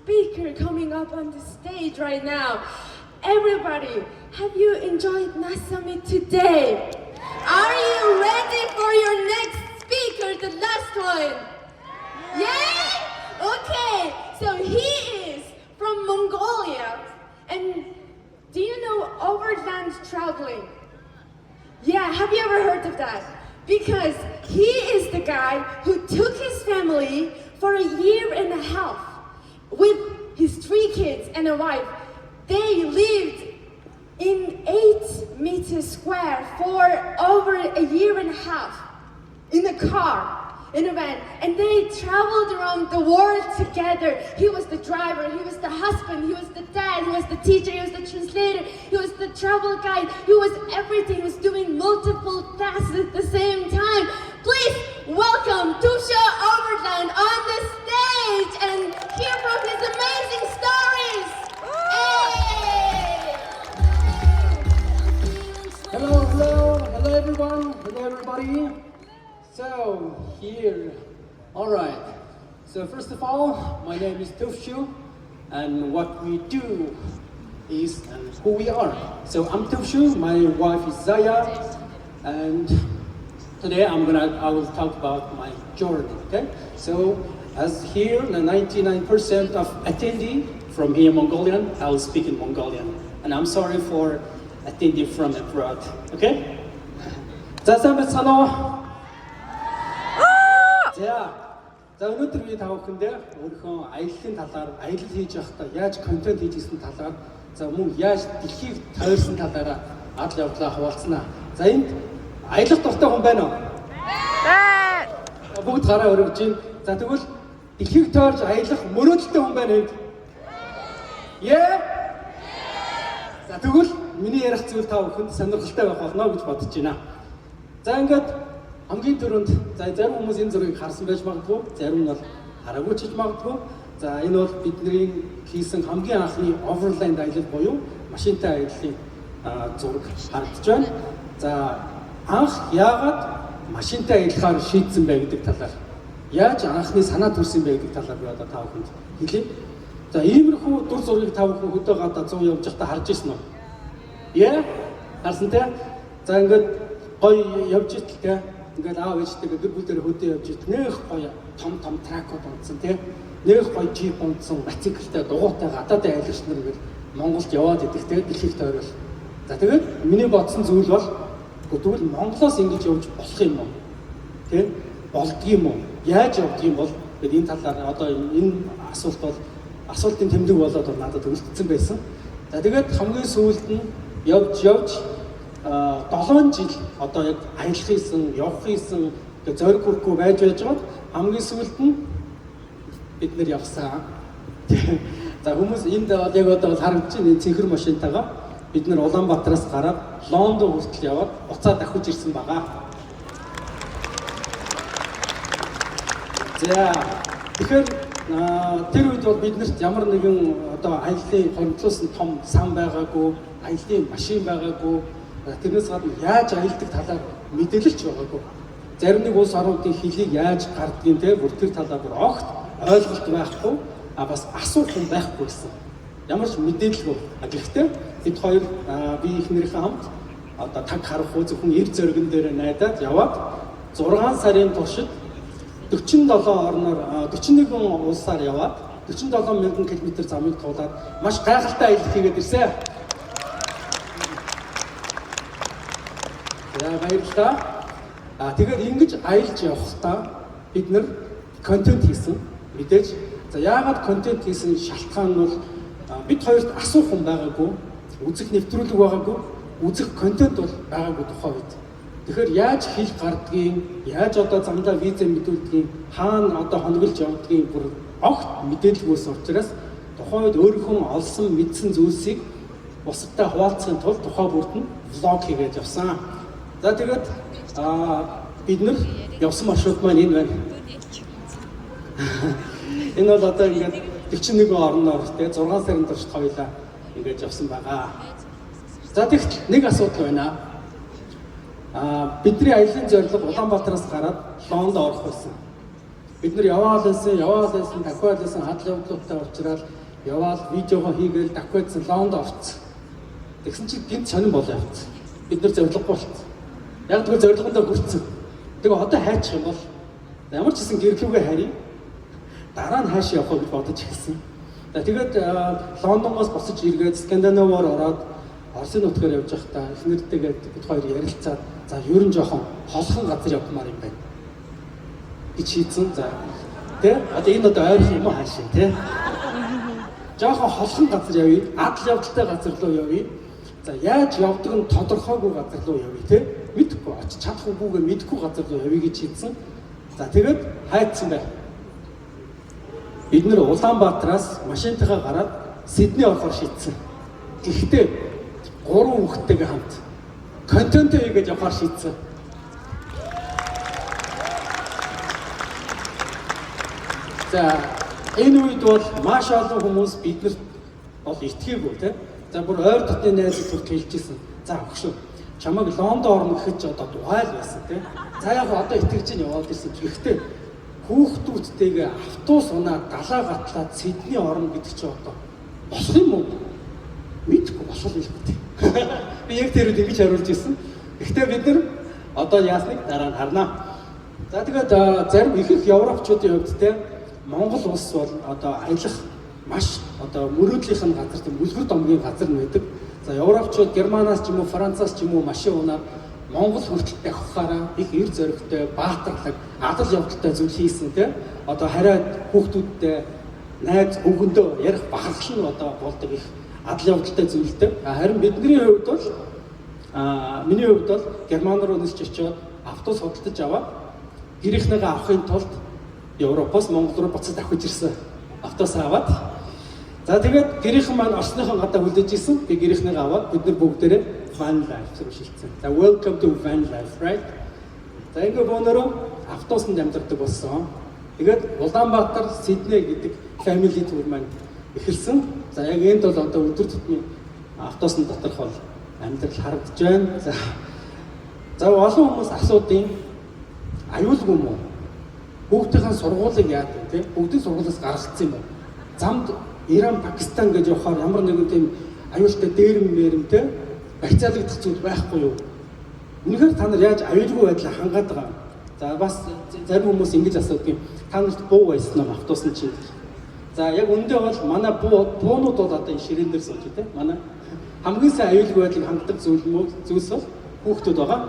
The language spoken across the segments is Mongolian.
speaker coming up on the stage right now. Everybody, have you enjoyed NAASUMMIT today? Are you ready for your next speaker, the last one? Yeah? Okay, so he is from Mongolia. And do you know overland traveling? Yeah, have you ever heard of that? Because he is the guy who took his family for a year and a half with his three kids and a wife. They lived in 8 meters square for over a year and a half in a car, in a van, and they traveled around the world together. He was the driver, he was the husband, he was the dad, he was the teacher, he was the translator, he was the travel guide, he was everything. He was doing multiple tasks at the same time. Please welcome Tuvshin Overland on the stage and hear from his amazing stories. Hey! Hello, hello, hello everyone, hello everybody. So here, all right. So first of all, my name is Tuvshin, and what we do is and who we are. So I'm Tuvshin, my wife is Zaya, and today I will talk about my journey. Okay. So as here, the 99% of attendee from here Mongolian, I will speak in Mongolian, and I'm sorry for attendee from abroad. Okay. За, сайн байцгаана уу? За. За, өнөөдөр би та бүхэндээ өөрийнхөө аяллаа талаар, аялал хийж байхдаа яаж контент хийж ирсэн талаар, за мөн яаж дэлхийг тойрсон талаараа адал явдлаа хуваалцсанаа. За, энд аялах дуртай хүн байна уу? Байна. Бүгд гараа өргөж байна. За, тэгвэл дэлхийг тойрж аялах мөрөөдөлтэй хүн байна энд? Yeah? За, тэгвэл миний ярих зүйл та бүхэнд сонирхолтой байх болно гэж бодож байна. За, ингээд хамгийн түрүүнд, за, зарим хүмүүс энэ зургийг харсан байж магадгүй, зарим нь бол хараагүй ч гэж магадгүй. За, энэ бол бидний хийсэн хамгийн анхны overland аялал буюу машинтай аяллаа зураг харагдаж байна. За, анх яагаад машинтай аялахаар шийдсэн бэ гэдэг талаар, яаж анхны санаа төрсөн бэ гэдэг талаар би одоо та бүхэнд хэлье. За, иймэрхүү дүр зургийг та бүхэн хөдөө гадаа 100 явж байхдаа харж ирсэн үү? Yeah? Харсан те? За, ингээд гоё явж итэл те. Ингээд аав ээжтэйгээ гэр бүлээр хөдөө явж итэл нэх гоё том том truck ууд унтсан те. Нэх гоё джип унтсан, мотоциклтэй, дугуйтай гадаадын аялагч нар ингээд Монголд яваад идэх те, дэлхийг тойрол. За, тэгээд миний бодсон зүйл бол тэгвэл Монголоос ингэж явж болох юм уу? Тэ? Болдго юм уу? Яаж явдаг юм бол гэд энэ талаар одоо энэ асуулт бол асуултын тэмдэг болоод бол надад үлдсэн байсан. За, тэгээд хамгийн сүүлд нь явж явж 7 жил одоо яг аялах хийсэн, явах хийсэн, тэгээ зориг хүрэхгүй байж байжгаад хамгийн сүүлд нь бид нэр явсан. За, хүмүүс энд бол яг одоо бол харагдаж байна, энэ цэнхэр машинтайгаа бид нэр Улаанбаатараас гараад Лондон хүртэл яваад буцаад дахиж ирсэн байгаа. За, тэгэхээр тэр үед бол биднэрт ямар нэгэн одоо аяллаа хоримтлуулсан том сан байгаагүй, аяллаа машин байгаагүй, тэрнээс гадна яаж аялдаг талаар мэдээлэл ч байгаагүй. Зарим нэг улс орнуудын хэлийг яаж гардгийг те, бүр тэр талаар бүр огт ойлголт байхгүй, а бас асуух хүн байхгүй гэсэн. Ямар ч мэдээлэлгүй. А гэхдээ бид хоёр би эхнэрийнхээ хамт одоо таг харахгүй, зөвхөн эр зоригон дээр найдаад яваад 6 сарын туршид 47 орноор 41 улсаар яваад 47 мянган км замыг туулаад маш гайхалтай аялал хийгээд ирсэн. За, баярлалаа. А тэгээд ингэж аялж явахдаа бид нэр контент хийсэн. Мэдээж, за, яагаад контент хийсэн шалтгаан нь бол бид хоёрт асуух хүн байгаагүй, үзэх нэвтрүүлэг байгаагүй, үзэх контент бол байгаагүй тухайн үед. Тэгэхээр яаж хэл гардгийг, яаж одоо замдаа виза мэдүүлдгийг, хаана одоо хоноглож явдгийг бүр огт мэдээлэлгүйсэн учраас тухайн үед өөрийнхөө олсон мэдсэн зүйлсийг бусадтай хуваалцахын тулд тухай бүрт нь vlog хийгээд явсан. За, тэгээд бид нар явсан маршрут маань энэ байна. Энэ бол одоо ингээд 41 орноор те, 6 сарын туршид хоёлаа ингээд явсан байгаа. За, тэгтэл нэг асуудал байна. Бидний аялын зорилго Улаанбаатараас гараад Лондон орох байсан. Бид нар яваал байсан, яваал байсан, дахиад байсан хадал явдлуудтай уулзраад яваал видеого хийгээл дахиадсан Лондон орцсон. Тэгсэн чинь гинт сонин болоо явцсан. Бид нар зорилгогүй болцсон. Яг тэгвэл зорилгондоо хүрсэн. Тэгээ одоо хайчих юм бол ямар ч гэсэн гэрлүүгээ харъя. Дараа нь хаашаа явах вэ гэж бодож эхэлсэн. За тэгээд Лондоноос босож эргээд Скандинаваар ороод Оросын нутгаар явж байхдаа эхнэртэйгээ бид хоёр ярилцаад за ер нь жоохон холхон газар явмаар юм байна гэж шийдсэн. За тэ одоо энэ одоо ойрхон юм уу хаашаа тэ? Жоохон холхон газар явъя, адал явдалтай газар руу явъя. За яаж явдаг нь тодорхойгүй газар руу явъя тэ? Мэдхгүй очиж чадах үгүйгээ мэдхгүй газар руу явъя гэж шийдсэн. За тэгээд хайцсан байна. Бид нэр Улаанбаатараас машинтайгаа гараад Сидней орохоор шийдсэн. Гэхдээ гурван хүүхэдтэйгээ хамт контент хийгээд явахаар шийдсэн. За энэ үед бол маш олон хүмүүс биднэрт бол итгээгүй тийм. За бүр ойр дотны найзууд хүртэл хэлж ирсэн. За өгшөө. Чамайг Лондон орно гэхэд ч одоо дугайл байсан тийм. За яг одоо итгэж чинь яваад ирсэн. Гэхдээ хүүхдүүдтэйгээ автобус унаад далаа гатлаад Сидней орно гэдэг чи одоо болох юм уу? Мэдгүй болох юм л дээ. Би яг тэр үед ингэж хариулж ирсэн. Гэхдээ бид нар одоо яасныг дараа нь харнаа. За тэгээд зарим их их европчуудын хувьд те Монгол улс бол одоо аялах маш одоо мөрөөдлийнх нь газар тийм үлгэр домгийн газар нь байдаг. За европчууд Германаас ч юм уу Францаас ч юм уу машин унаад Монгол хүртэл давхихаараа их эр зоригтой, баатарлаг, адал явдалтай зүйл хийсэн те. Одоо хариад хүүхдүүдтэй найз өвгөндөө ярих бахархал нь одоо болдог их адал явдалтай зүйлтэй. Харин бидний хувьд бол миний хувьд бол Герман руу нисч очиод автобус худалдаж аваад гэрийнхнийгээ авахын тулд Европоос Монгол руу буцаж давхиж ирсэн. Автобус аваад. За тэгээд гэрийнхэн маань Оросныхон гадаа хүлээж исэн. Би гэрийнхнийгээ аваад бид нар бүгдээрээ van life руу шилжсэн. За welcome to van life, right? За ингээ бөөнөрөө автобусанд амьдардаг болсон. Тэгээд Улаанбаатар, Сидней гэдэг family tour маань эхэлсэн. За яг энд бол одоо өдөр тутмын автобусын доторх бол амьдрал харагдаж байна. За олон хүмүүс асуудیں۔ Аюулгүй юм уу? Хүүхдийн сургуулийг яадаг юм те? Бүгдийн сургуулиас гаргацсан юм уу? Замд Иран, Пакистан гэж явахаар ямар нэгэн тийм аюултай дээрэм мэрэм те барьцаалагдах зүйл байхгүй юу? Үнэхээр та нар яаж аюулгүй байдлаа хангаад байгаа юм? За бас зарим хүмүүс ингэж асуудаг юм. Та нарт буу байсан уу автобусан чинь? За яг үндэ бол манай буунууд бол одоо энэ ширээн дээр сууж тий. Манай хамгийн сайн аюулгүй байдлыг хангадаг зүйл мөн зүйлс бол хүүхдүүд байгаа.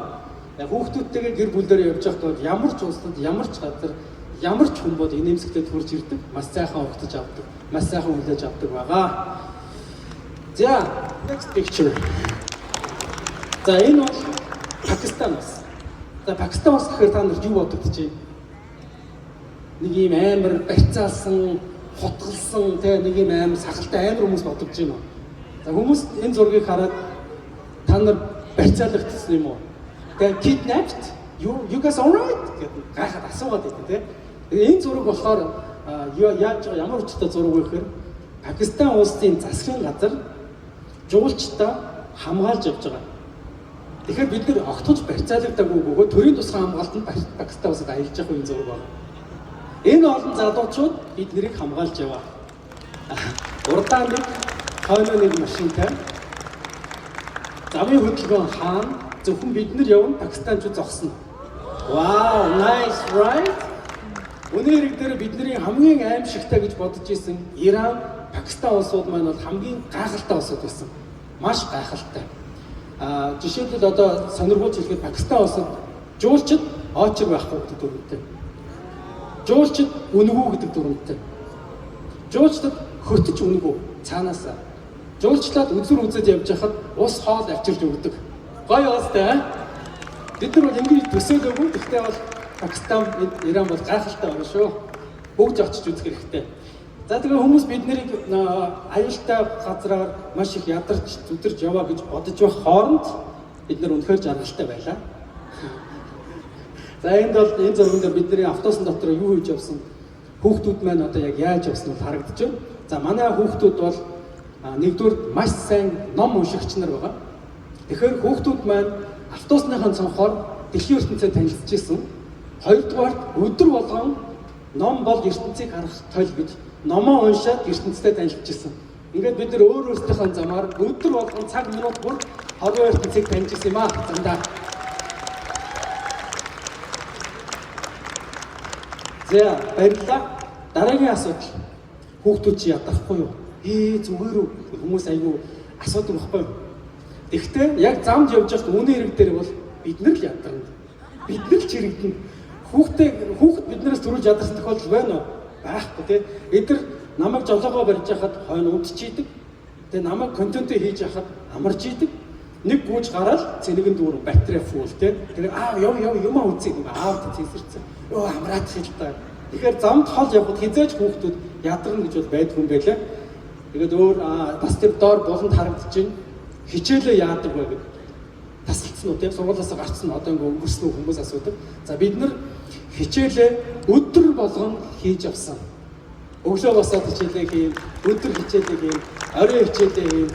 Яг хүүхдүүдтэйгээ гэр бүлдээ явж байхад бол ямар ч улсад, ямар ч газар, ямар ч хүн бол инээмсэгтэй төрж ирдэг. Маш сайхан угтаж авдаг. Маш сайхан хүлээж авдаг байгаа. За, next picture. За энэ бол Пакистан бас. За Пакистан бас гэхээр та нарт юу бодогдож байна? Нэг ийм амар барьцаалсан, хутгалсан тэ нэг ийм амар сахалтай амар хүмүүс бодогдож байна уу? За хүмүүс энэ зургийг хараад та нар барьцаалагдсан юм уу? Тэгээ kidnapped? You guys all right? гэдэг гайхаад асуугаад байдаг тэ. Тэгээ энэ зураг болохоор яаж байгаа ямар учиртай зураг вэ гэхээр Пакистан улсын засгийн газар жуулчдаа хамгаалж явж байгаа. Тэгэхээр бид нэр огтхож барьцаалагдаагүй бөгөөд төрийн тусгай хамгаалтанд Пакистан улсад аялж явах үеийн зураг байна. Энэ олон залуучууд бид нарыг хамгаалж яваа. Урдаа нэг, хойноо нэг машинтай. Замын хөдөлгөөн хаана зөвхөн бид нар явна, пакистанчууд зогсно. Wow, nice, right? Үнэн хэрэг дээр бидний хамгийн аимшигтай гэж бодож исэн Иран, Пакистан улсууд маань бол хамгийн гайхалтай улсууд байсан. Маш гайхалтай. Жишээлбэл одоо сонирхуулж хэлэхэд Пакистан улсад жуулчид очер байхгүй гэдэг дүрмтэй. Жуулчид үнэгүй гэдэг дүрмтэй. Жуулчдад хөтөч үнэгүй цаанаасаа. Жуулчлаад үзүр үзээд явж байхад ус хоол авчирч өгдөг. Гоё уустай. Бид нар бол ингэж төсөөлөөгүй. Гэхдээ бол Пакистан, Иран бол гайхалтай орн шүү. Бүгд очиж үзэх хэрэгтэй. За тэгээ хүмүүс бид нарыг аюултай газраар маш их ядарч зүдэрч яваа гэж бодож байх хооронд бид нар үнэхээр жаргалтай байлаа. За энд бол энэ зурган дээр бидний автобусын дотор юу хийж явсан хүүхдүүд маань одоо яг яаж явсан бол харагдаж байна. За манай хүүхдүүд бол нэгдүгээр маш сайн ном уншигч нар байгаа. Тэгэхээр хүүхдүүд маань автобусныхаа цонхоор дэлхийн ертөнцөд танилцж исэн. Хоёрдугаарт өдөр болгон Ном бол ертөнцийг харах толь гэж номоо уншаад ертөнцтэй танилцчихсан. Ингээд бид нар өөр өөрсдийнхөө замаар өдөр болгон цаг минут бүр хорвоо ертөнцийг таньж ирсэн юм аа замдаа. За, баярлалаа. Дараагийн асуудал. Хүүхдүүд чи ядрахгүй юу? Зүгээр үү? Хүмүүс айгүй асуудаг байхгүй юу? Тэгэхдээ яг замд явж байхад үнэн хэрэг дээр бол бид нар л ядарна. Бид нар л чирэгдэнэ. Хүүхэд биднээс түрүүлж ядарсан тохиолдол байна уу? Байхгүй, тий. Эдгээр намайг жолоогоо барьж байхад хойно унтчихийдэг. Тэгээ намайг контентээ хийж байхад амарч идэг. Нэг гүйж гараад цэнэгэн дүүрэн батарей full, тий. Тэгээ яв яв юмаа үзье гэх аав цэсэрсэн. Өө, амраад хэл та. Тэгэхээр замд хол явхад хизээж хүүхдүүд ядарна гэж бол байдгүй юм байлаа. Тэгээд өөр бас тэр доор буланд харагдаж байна. Хичээлээ яадаг вэ гэдэг. Тасалдсан уу, тийм, сургуулиасаа гарцсан одоо ингээ өнгөрсөн үү хүмүүс асуудаг. За, бид нар хичээлээ өдөр болгон хийж авсан. Өглөө босоод хичээлээ хийн, өдөр хичээлээ хийн, оройн хичээлээ хийн.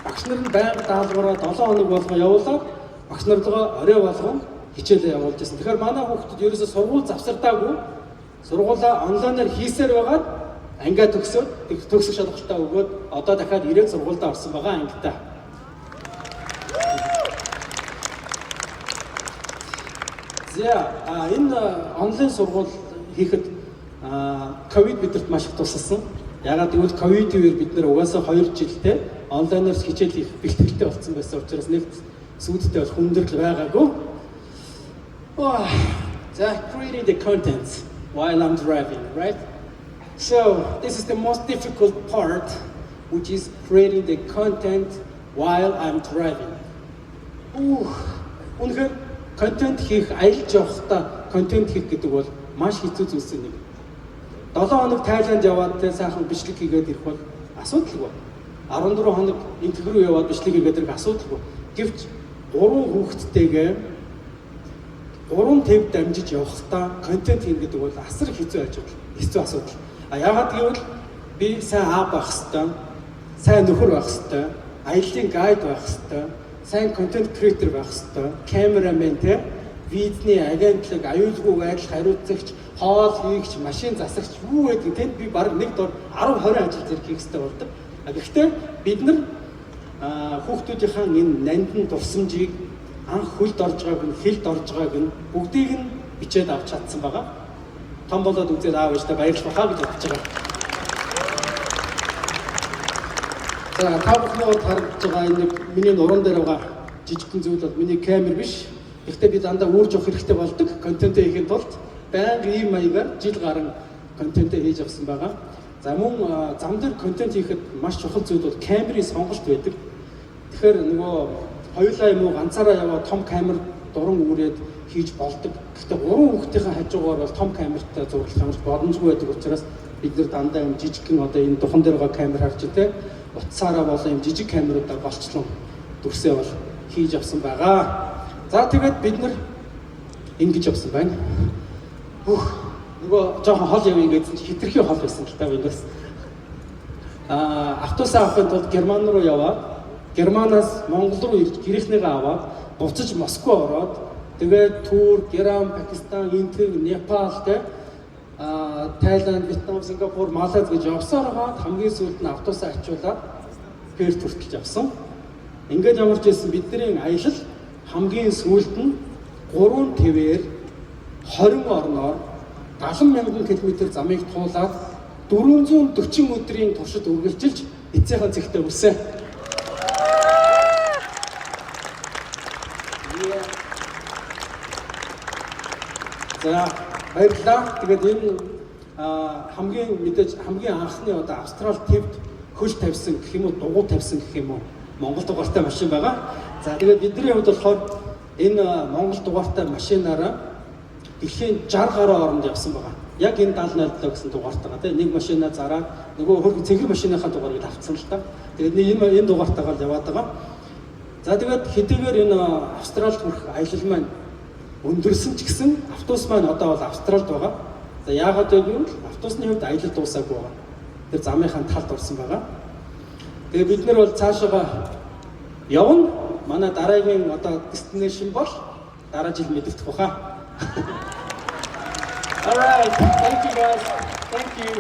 Багш нар нь байнга даалгавраа 7 хоног болгон явуулаад багш нар руугаа орой болгон хичээлээ явуулж байсан. Тэгэхээр манай хүүхдүүд ерөөсөө сургууль завсардаагүй, сургуулаа онлайнаар хийсээр байгаад ангиа төгсөөд, төгсөх шалгалтаа өгөөд одоо дахиад ирээд сургуульдаа орсон байгаа ангидаа. За, энэ онлайн сургууль хийхэд ковид бидэнд маш их тусалсан. Яагаад гэвэл ковидын үеэр бид нар угаасаа 2 жилдээ онлайнаар хичээл хийх бэлтгэлтэй болсон байсан учраас нэг сүйдтэй бол хүндрэл байгаагүй. За, creating the content while I'm driving, right? So, this is the most difficult part, which is creating the content while I'm driving. Үнэхээр контент хийх, аялж явахдаа контент хийх гэдэг бол маш хэцүү зүйлсийн нэг. 7 хоног Тайланд яваад те сайхан бичлэг хийгээд ирэх бол асуудалгүй. 14 хоног Энэтхэг рүү яваад бичлэг хийгээд ирэх асуудалгүй. Гэвч гурван хүүхэдтэйгээ гурван төв дамжиж явахдаа контент хийнэ гэдэг бол асар хэцүү ажил, хэцүү асуудал. А яагаад гэвэл би сайн аав байх хэвээр, сайн нөхөр байх хэвээр, аяллын guide байх хэвээр, сайн контент creator байх хэвээр, камерамен те, визний агентлаг, аюулгүй байдал хариуцагч, хоол хийгч, машин засагч юу гэдэг тэнд би баг нэг дор 10 20 ажил зэрэг хийх хэвээр болдог. А гэхдээ бид нар хүүхдүүдийнхээ энэ нандин дурсамжийг, анх хөлд орж байгааг нь, хилд орж байгааг нь бүгдийг нь бичээд авч чадсан байгаа. Том болоод үзээд аав ээжтэй баярлах байхаа гэж бодож байгаа. За, та бүхний урд харагдаж байгаа энэ нэг миний нуруунд дээр байгаа жижигхэн зүйл бол миний камер биш. Гэхдээ би дандаа үүрж явах хэрэгтэй болдог. Контентээ хийхин тулд байнга ийм маягаар жил гарan контентээ хийж авсан байгаа. За, мөн зам дээр контент хийхэд маш чухал зүйл бол камерын сонголт байдаг. Тэгэхээр нөгөө хоёулаа юм уу ганцаараа яваа том камер дуран үүрээд хийж болдог. Гэхдээ гурван хүүхдийнхээ хажуугаар бол том камертай зураглах ямар ч боломжгүй байдаг учраас бид нар дандаа юм жижигхэн одоо энэ духан дээр байгаа камер харж те утсаараа болон юм жижиг камеруудаар голчлон дүрсээ бол хийж авсан байгаа. За, тэгээд бид нар ингэж явсан байна. Хөх, нөгөө жоохон хол явъя гэсэн чи хэтэрхий хол байсан л та би бас. Автобус авахын тулд Герман руу яваад, Германаас Монгол руу ирж гэрийнхнийгээ аваад буцаж Москва ороод тэгээд Турк, Иран, Пакистан, Энэтхэг, Непал те Тайланд, Вьетнам, Сингапур, Малайз гэж явсаар хагаад хамгийн сүүлд нь автобусаа ачуулаад Перт хүртэл явсан. Ингээд ямар ч байсан бидний аялал хамгийн сүүлд нь 3 твээр 20 орноор 70 мянган километр замыг туулаад 440 өдрийн туршид үргэлжилж эцсийнхээ цэгтээ хүрсэн. За, баярлалаа. Тэгээд энэ хамгийн мэдээж хамгийн анхны одоо Австрали твд хөл тавьсан гэх юм уу, дугуй тавьсан гэх юм уу, Монгол дугаартай машин байгаа. За, тэгээд бидний хувьд болохоор энэ Монгол дугаартай машинаараа дэлхийн 60 гаруй оронд явсан байгаа. Яг энэ 7007 гэсэн дугаартайгаа тийм нэг машина зараад нөгөө хөрх цэнхэр машиныхаа дугаарыг авцсан л та. Тэгээд энэ дугаартайгаа л яваад байгаа. За, тэгээд хэдийгээр энэ Австралид хүрэх аялал маань өндөрсөн ч гэсэн автобус маань одоо бол Австралид байгаа. За, яагаад вэ гэвэл автобусны хувьд аялал дуусаагүй байгаа. Тэр замынхаа талд орсон байгаа. Тэгээ бид нар бол цаашаага явна. Манай дараагийн одоо destination бол дараа жил мэдэгдэх байхаа. All right. Thank you, guys. Thank you.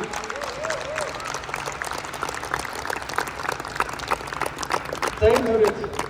За, энэ хүрээд